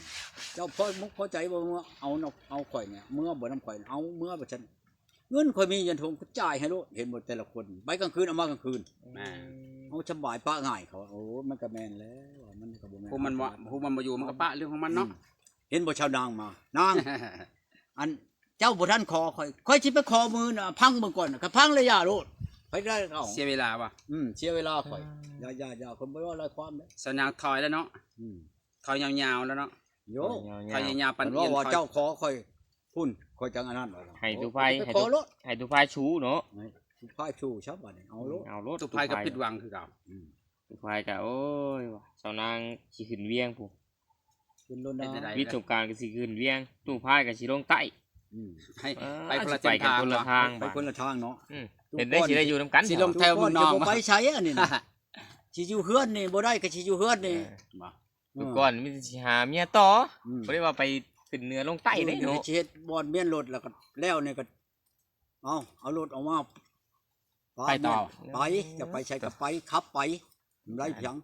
ເຈົ້າພໍມຸກພໍໃຈບໍ່ ເອົາ ເອົາຂ້ອຍນີ້ ເມືອບໍ່ນຳຂ້ອຍ ເອົາເມືອວ່າຊັ້ນ ເງິນຂ້ອຍມີຢູ່ຖົງ ກໍຈ່າຍໃຫ້ໂລດ ເຫັນບໍ່ ແຕ່ລະຄົນ ໄປກາງຄືນ ເອົາມາກາງຄືນ ແມ່ນ ເຮົາສະບາຍ ປະງ່າຍເຂົາ ໂອ້ ມັນກໍແມ່ນແລ້ວ ມັນກໍບໍ່ແມ່ນ ຜູ້ມັນບໍ່ ຜູ້ມັນບໍ່ຢູ່ ມັນກໍປະເລື່ອງຂອງມັນເນາະ ອືມ ເຫັນບໍ່ ຊາວນາງມາ ນາງ ອັນ ເຈົ້າບໍ່ທັນຂໍຂ້ອຍ ຂ້ອຍຊິໄປຂໍມື້ນະ ຟັງເບິ່ງກ່ອນ ຄັນຟັງແລ້ວຢ່າໂລດ ໄປໄດ້ເອົາ ເສຍເວລາບໍ່? ອືມ ເສຍເວລາຂ້ອຍ ອືມ ຢ່າ ຢ່າ ຢ່າ ຄົນບໍ່ເວົ້າຫຼາຍຄວາມເດ້ ຊາວນາງຖອຍແລ້ວເນາະ ອືມ ຖອຍຍາວໆແລ້ວເນາະ ໂຢ ຖອຍຍາວໆ ຖອຍຍາວໆ ປັນ ເພິ່ນວ່າ ເຈົ້າຂໍຂ້ອຍ ພຸ້ນ ຂ້ອຍຈັ່ງອັນນັ້ນວ່າ ໃຫ້ຕູ້ພາຍ ໃຫ້ຕູ້ພາຍຊູເນາະ ໃຫ້ຕູ້ພາຍຊູຊະ ບາດນີ້ ເອົາໂລດ ເອົາໂລດ ຕູ້ພາຍກໍຜິດຫວັງຄືເກົ່າ ອືມ ຕູ້ພາຍກໍ ໂອ້ຍ ວ່າຊາວນາງຊິຂຶ້ນວຽງພຸ້ນ ຂຶ້ນໂລດນະ ວິດສົງການກໍຊິຂຶ້ນວຽງ ຕູ້ພາຍກໍຊິລົງໃຕ້ ອືມ ໃຫ້ ເອີ ໄປຄົນລະເສັ້ນທາງ ໄປຄົນລະທາງເນາະ ອືມ ເປັນໄດ້ຊິໄດ້ຢູ່ນຳກັນ ຊິລົງແຖວເມືອງນອງ ບໍ່ໄປໃສອັນນີ້ນະ ຊິຢູ່ເຮືອນນີ້ ບໍ່ໄດ້ກໍຊິຢູ່ເຮືອນນີ້ ເອີ ບໍ່ ເອີ ກ່ອນມີແຕ່ຊິຫາເມຍຕໍ່ ອືມ ບໍ່ໄດ້ວ່າໄປຂຶ້ນເໜືອລົງໃຕ້ເດ້ເນາະ ຊິເຮັດບ່ອນມ້ຽນລົດ ແລ້ວກໍແລ້ວນີ້ກໍ ເອົາ ເອົາລົດອອກມາ ໄປຕໍ່ ໄປ ຈະໄປໃສກໍໄປ ຂັບໄປ ບໍ່ໄດ້ຫຍັງ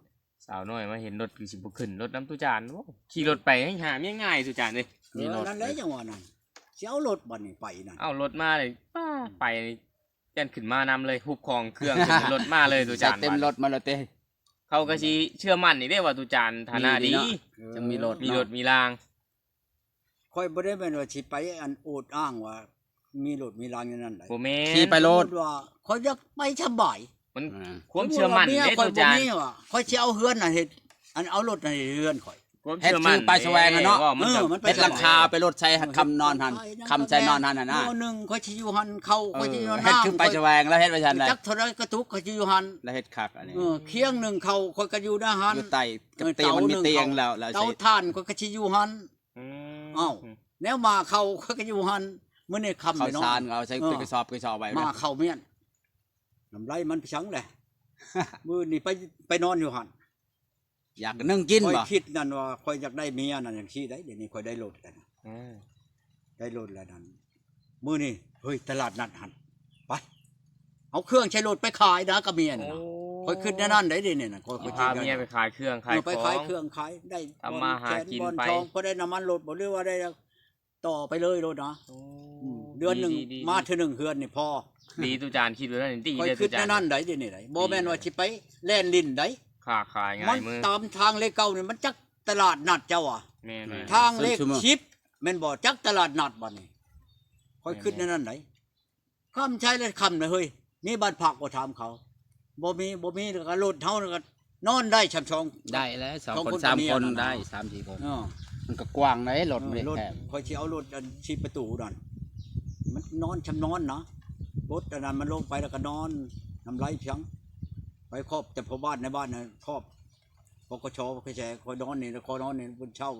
ສາວນ້ອຍມາເຫັນລົດຄືຊິບໍ່ຂຶ້ນລົດນຳຕູ້ຈານ ໂອ້ ຂີ່ລົດໄປຫາເມຍງ່າຍ ຕູ້ຈານເອີຍ ເອີ ມີລົດ ນັ້ນແຫຼະ ຈັ່ງວ່ານັ້ນ ຊິເອົາລົດບັດນີ້ໄປນັ້ນ ເອົາລົດມາເລີຍ ປ້າ ອືມ ໄປ ຢ້ານຂຶ້ນມານຳເລີຍ ຮຸບຂອງເຄື່ອງຂຶ້ນລົດມາເລີຍ ຕູ້ຈານ ໃສ່ເຕັມລົດມາແລ້ວເຕ. ເຂົາກໍຊິເຊື່ອໝັ້ນອີກເດ້ວ່າຕຸຈານຖານະດີ ດີເນາະ ເອີ ຈັ່ງມີລົດ ມີລົດມີລາງ. ຂ້ອຍບໍ່ໄດ້ແມ່ນວ່າຊິໄປອັນໂອດອ້າງວ່າມີລົດມີລາງແນວນັ້ນໃດ໋ ບໍ່ແມ່ນ ຂີ່ໄປໂລດ ສົມມຸດວ່າຂ້ອຍຢາກໄປສະບາຍ ມັນ ອ່າ ຄວາມເຊື່ອໝັ້ນເດ້ຕຸຈານ ຂ້ອຍບໍ່ມີ ຂ້ອຍບໍ່ມີວ່າ ຂ້ອຍຊິເອົາເຮືອນນະເຮັດ ອັນເອົາລົດນະເຮັດເຮືອນຂ້ອຍ ຄວາມເຊື່ອໝັ້ນ ເຮັດຄືໄປສະແຫວງຫັ້ນເນາະ ເອີ ມັນໄປ ເຮັດຫຼັງຄາ ໄປໂລດໃສ່ຄຳນອນຫັ້ນ ເອີ ຄຳໃສ່ນອນຫັ້ນນະ ມື້ໜຶ່ງຂ້ອຍຊິຢູ່ຫັ້ນ ເຂົ້າ ເອີ ຂ້ອຍຊິຢູ່ ເຮັດຄືໄປສະແຫວງ ແລ້ວເຮັດໄວ້ຊັ້ນແຫຼະ ຈັກເທົ່າໃດກະຕຸກຂ້ອຍຊິຢູ່ຫັ້ນ ແລ້ວເຮັດຄັກອັນນີ້ ເອີ ຄຽງໜຶ່ງເຂົ້າຂ້ອຍກໍຢູ່ໃນຫັ້ນ ຢູ່ໃຕ້ກັບ ເອີ ຕຽງ ມັນມີຕຽງແລ້ວ ເຕົາຖ່ານຂ້ອຍກໍຊິຢູ່ຫັ້ນ ອືມ ອ້າວ ແນວໝາເຂົ້າຂ້ອຍກໍຢູ່ຫັ້ນ ມື້ນີ້ຄ່ຳ ເຂົ້າສານ ເນາະ ເອົາໃສ່ ເອີ ເປັນກະສອບ ກະສອບໄວ້ ໝາເຂົ້າມ້ຽນ ນ້ຳລາຍມັນໄປສັງແຫຼະ ມື້ນີ້ໄປ ໄປນອນຢູ່ຫັ້ນ ຢາກໜຶ່ງກິນບໍ່ ຂ້ອຍຄິດນັ້ນວ່າຂ້ອຍຢາກໄດ້ເມຍນັ້ນຈັ່ງຊີ້ໄດ໋ ດຽວນີ້ຂ້ອຍໄດ້ລົດແລ້ວນະ ອືມ ໄດ້ລົດແລ້ວນັ້ນ ມື້ນີ້ ເຮີ້ຍ ຕະຫຼາດນັດຫັ້ນ ໄປ ເອົາເຄື່ອງໃສ່ລົດໄປຂາຍນະກັບເມຍນັ້ນນະ ໂອ້ ຂ້ອຍຄິດແນວນັ້ນໄດ໋ ດຽວນີ້ນະ ຂ້ອຍ ຂ້ອຍ ພາເມຍໄປຂາຍເຄື່ອງຂາຍຂອງ ເອີ ໄປຂາຍເຄື່ອງຂາຍໄດ້ ທຳມາຫາກິນໄປ ບ່ອນແສນບ່ອນທອງ ພໍໄດ້ນ້ຳມັນລົດບໍ່ ຫຼືວ່າໄດ້ ຕໍ່ໄປເລີຍໂລດນະ ໂອ້ ອືມ ເດືອນໜຶ່ງ ດີໆໆ ມາເທື່ອໜຶ່ງເຮືອນນີ້ພໍ ດີຕຸຈານຄິດແບບນັ້ນ ດີເດີຕຸຈານ ຂ້ອຍຄິດແນວນັ້ນໄດ໋ ດຽວນີ້ໄດ໋ ບໍ່ແມ່ນວ່າຊິໄປແລ່ນຫຼິ້ນໄດ໋ ຄ້າຂາຍງ່າຍມື ມັນຕາມທາງເລກເກົ້ານີ້ ມັນຈັກຕະຫຼາດນັດເຈົ້າອະ ແມ່ນໆ ທາງເລກສິບ ແມ່ນບໍ່ ຈັກຕະຫຼາດນັດບັດນີ້ ຂ້ອຍຄິດແນວນັ້ນໄດ໋. ຄ່ຳໃສແລ້ວຄ່ຳນະເຮີ້ຍ ມີບ້ານພັກບໍ່ ຖາມເຂົາ ບໍ່ມີ ບໍ່ມີ ແລ້ວກໍລົດເຮົານະກໍນອນໄດ້ຊ່ຳສອງ ໄດ້ແລ້ວ ສອງຄົນ ສາມຄົນ ໄດ້ ສາມສີ່ຄົນ ເອີ ມັນກໍກວ້າງໄດ໋ ລົດ ເອີ ມັນເລັກແທ້ ຂ້ອຍຊິເອົາລົດອັນສີ່ປະຕູນັ້ນ ມັນນອນຊ່ຳນອນນະ ປົດອັນນັ້ນມັນລົງໄປ ແລ້ວກໍນອນ ນ້ຳລາຍພຽງ ໄປຂອບແຕ່ພໍ່ບ້ານໃນບ້ານນະ ຂອບ ປກຊ ປກຊ ຂ້ອຍນອນນີ້ ແລ້ວຂໍນອນນີ້ເພິ່ນເຊົ່າ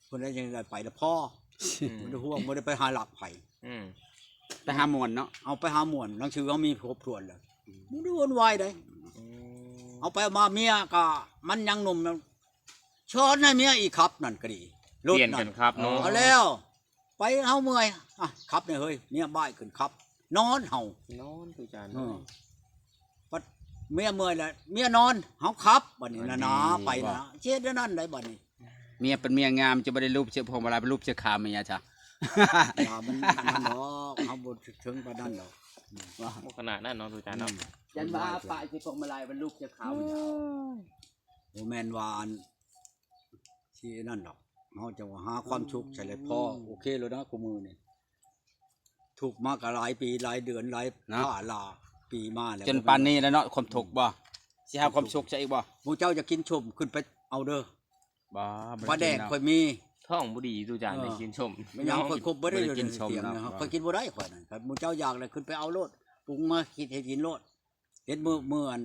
ເພິ່ນໄດ້ຈັ່ງໃດໄປລະພໍ ອືມ ບໍ່ໄດ້ຫ່ວງ ບໍ່ໄດ້ໄປຫາລັກໃຜ ອືມ ໄປຫາມ່ວນເນາະ ເອົາໄປຫາມ່ວນ ໜັງສືເຮົາມີຄົບຖ້ວນແລ້ວ ອືມ ບໍ່ໄດ້ວຸ່ນວາຍໃດ໋ ອືມ ເອົາໄປເອົາມາເມຍກໍມັນຍັງໜຸ່ມ ສອນໃຫ້ເມຍອີກຂັບນັ້ນກໍດີ ລົດນັ້ນ ປ່ຽນກັນຂັບເນາະ ເອົາແລ້ວ ໄປເຮົາເມື່ອຍ ອະ ຂັບແດ່ເຮີ້ຍ ເມຍບ່າຍຂຶ້ນຂັບ ນອນເຮົາ ນອນຄືກັນ ເອີ ບັດເມຍເມື່ອຍແລ້ວ ເມຍນອນ ເຮົາຂັບ ບັດນີ້ນະນາ ໄປນະ ຊິເຮັດແນວນັ້ນໄດ໋ບັດນີ້ ເມຍເປັນເມຍງາມ ຈະບໍ່ໄດ້ລູບໃສ່ພວງມາລາຍ ໄປລູບໃສ່ຂາເມຍຊະ ຢ່າ ມັນອັນນັ້ນດອກ ເຮົາບໍ່ເຖິງປານນັ້ນດອກ ບໍ່ຂະໜາດນັ້ນເນາະ ຕຸຈານເນາະ ອືມ ຢ້ານວ່າປະໃສ່ພວງມາລາຍ ໄປລູບໃສ່ຂາເມຍ ບໍ່ແມ່ນວ່າອັນ ຊິອັນນັ້ນດອກ ເຮົາຈະຫາຄວາມທຸກໃສ່ແລ້ວພໍ ອືມ ໂອເຄແລ້ວນະ ຄູ່ມື້ນີ້ ທຸກມາກໍຫຼາຍປີ ຫຼາຍເດືອນ ຫຼາຍ ເນາະ ຫຼາຍປີມາແລ້ວ ຈົນປານນີ້ແລ້ວເນາະ ຄວາມທຸກບໍ່ ຊິຫາຄວາມສຸກໃສ່ອີກບໍ່ ໝູ່ເຈົ້າຢາກກິນສົ້ມ ຂຶ້ນໄປເອົາເດີ ບໍ່ ບໍ່ ປາແດກຂ້ອຍມີ ທ້ອງບໍ່ດີຕຸຈານ ເອີ ໄດ້ກິນສົ້ມ ແມ່ນຫຍັງ ຂ້ອຍຄົບບໍ່ໄດ້ ບໍ່ໄດ້ກິນສົ້ມ ດຽວນີ້ ເນາະ ຂ້ອຍກິນບໍ່ໄດ້ ຂ້ອຍນັ້ນ ໝູ່ເຈົ້າຢາກແລ້ວ ຂຶ້ນໄປເອົາໂລດ ປຸງມາ ຄິດເຮັດກິນໂລດ ເຮັດມື້ ມື້ອັນ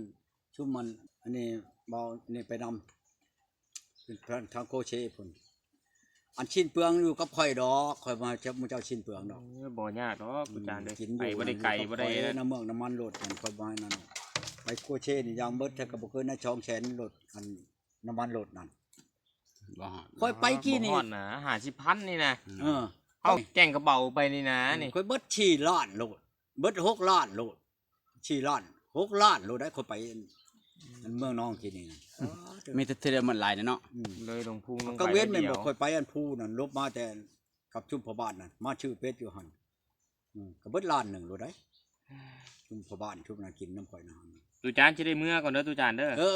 ຊຸມມັນ ອັນນີ້ເວົ້ານີ້ໄປນຳ ເປັນທາງໂຄເຊພຸ້ນ ອັນຊິ້ນເປືອງຢູ່ກັບຂ້ອຍດອກ ຂ້ອຍບໍ່ໃຫ້ເຈົ້າ ໝູ່ເຈົ້າຊິ້ນເປືອງດອກ ເອີ ບໍ່ຍາກດອກ ອືມ ອາຈານເອີຍ ກິນຢູ່ ໄປບໍ່ໄດ້ໄກ ບໍ່ໄດ້ນະ ນ້ຳເມືອງນ້ຳມັນລົດນັ້ນ ຂ້ອຍບໍ່ໃຫ້ນັ້ນ ໄປໂຄເຊນີ້ຢ່າງເບິດແທ້ກໍບໍ່ເກີນນະ ສອງແສນລົດ ອັນນ້ຳມັນລົດນັ້ນ ບໍ່ຮອດ ຂ້ອຍໄປກີ້ນີ້ ບໍ່ຮອດນະ ຫ້າສິບພັນນີ້ນະ ເອີ ເຮົາແກ່ງກະເບົາໄປນີ້ນະ ນີ້ ຂ້ອຍເບິດສີ່ລ້ານໂລດ ເບິດຫົກລ້ານໂລດ ສີ່ລ້ານ ຫົກລ້ານໂລດໄດ໋ ຂ້ອຍໄປອັນເມືອງນອງກີ້ນີ້ນະ ມີແຕ່ເທື່ອດຽວໝົດຫຼາຍເນາະ ອືມ ເລີຍລົງພູລົງໄປ ກາງເວັນແມ່ນບໍ່ ຂ້ອຍໄປອັນພູນັ້ນ ລົບມາແຕ່ກັບຊຸມພໍ່ບ້ານນັ້ນ ມາຊື້ເປັດຢູ່ຫັ້ນ ອືມ ກໍເບິດລ້ານໜຶ່ງໂລດໄດ໋ ຊຸມພໍ່ບ້ານຊຸມນັ້ນກິນນຳຂ້ອຍນະ ຕູຈານຊິໄດ້ເມືອກ່ອນເດີ ຕູຈານເດີ ເອີ